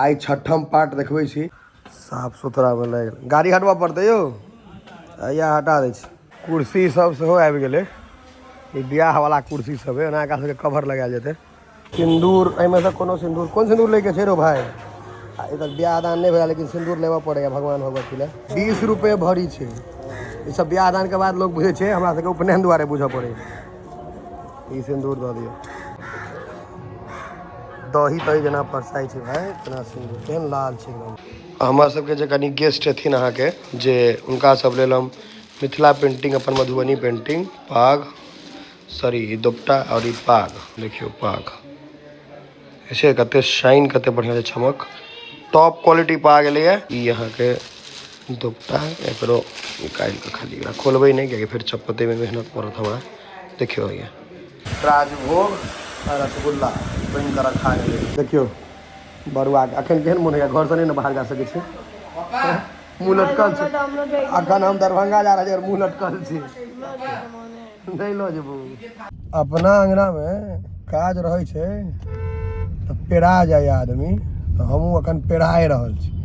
आइ छठम पार्ट देखबै छी। साफ सुथरा मे लागि गेल। गाड़ी हटबऽ पड़तै यौ, हैया हटा दै छी। कुर्सी सब सेहो आबि गेलै, ई बियाह वाला कुर्सी सब है, ओना एकरा सबके कवर लगायल जेतै। सिन्दूर एहिमे सँ कोनो सिन्दूर, कोन सिन्दूर लैके छै रौ भाय? आ एतऽ बियाह दान नहि भेल लेकिन सिन्दूर लेबऽ पड़ैया भगवान भगवती लए। 20 रुपए भरी छै। ई सब बियाह दान के बाद लोग बुझै छै, हमरा सबके उपनयन दुआरे बुझऽ पड़ैया। ई सिन्दूर दऽ दियौ। दही तही जेना परसाइ छै भाय तेना सिन्दूर, केहन लाल छै एकदम। हमरा सबके जे कनि गेस्ट हेथिन अहाँके, जे हुनका सब लेल हम मिथिला पेंटिंग, अपन मधुबनी पेंटिंग, पाग सॉरी ई दोपटा और ई पाग देखियौ, पाग ऐसे कते शाइन, कते बढ़िया छै चमक, टॉप क्वालिटी पाग एलैया। ई अहाँके दोपटा, एकरो निकालि कऽ खाली एकरा खोलबै नहि, कियाकि फेर चपतैमे मेहनत पड़त हमरा। देखियौ भैया राजभोग आ रसगुल्ला बनि कऽ रखा गेलै। देखियौ बरुआ के अखन केहन मोन होइया, घरसँ नहि ने बाहर जा सकै छै, मुँह लटकल छै। अखन हम दरभंगा जा रहल छी और मुँह लटकल छै, नहि लऽ जेबौ। अपना अङ्गनामे काज रहै छै तऽ पेरा जाइए आदमी, तऽ हमहूँ अखन पेराए रहल छी।